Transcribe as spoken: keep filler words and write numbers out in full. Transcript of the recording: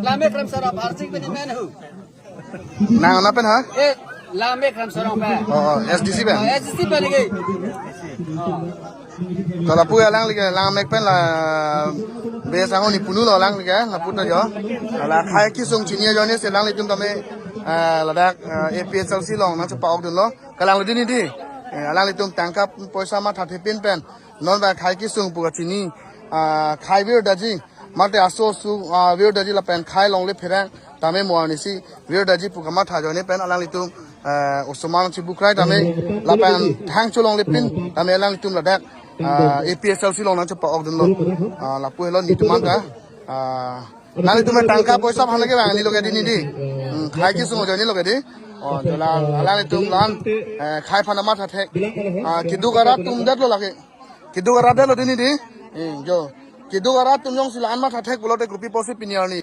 Lamek Ramsarong, Arsing pen amen hu. Nang nangpen ha? Eh, Lamek Ramsarong pen. Oh, oh, S D C pen. Oh, S D C pen lagi. Oh. To lapu alangli ke, Lamek pen la base ango ni punu lo alangli ke, lapu ta jo. La khei kesung chini ajoine si alanglitum tame, eh, ladak, eh, A P H L C along nangchepa-ok dunlo. Kalang lo dini di. Eh, alanglitum tangka poisa mathathe pin pen. Non ba khei kesung pu kachini, ah, khei virdaji. Mate aso su, ah, virdaji lapen khei longle pherang tame mo arnisi virdaji pu kamatha ajoine pen alanglitum, eh, osomar chibukrai tame lapen thang cholongle pin tame alanglitum ladak, ah, A P H L C along nangchepa-ok dunlo. Ah, lapu helo netum anta. Ah, nanglitum tangka poisa aphan ke bang ni lo ke dini di. Hmm, khei kesung ajoine lo ke di. Oh, jala alanglitum lan, eh, khei aphan mathathek. Ah, keduk arat atum det lo lake. Keduk arat det lo dini di. Hmm, jo. Keduk arat atum jongsi lan mathathek pulote kopi pusi pini arni.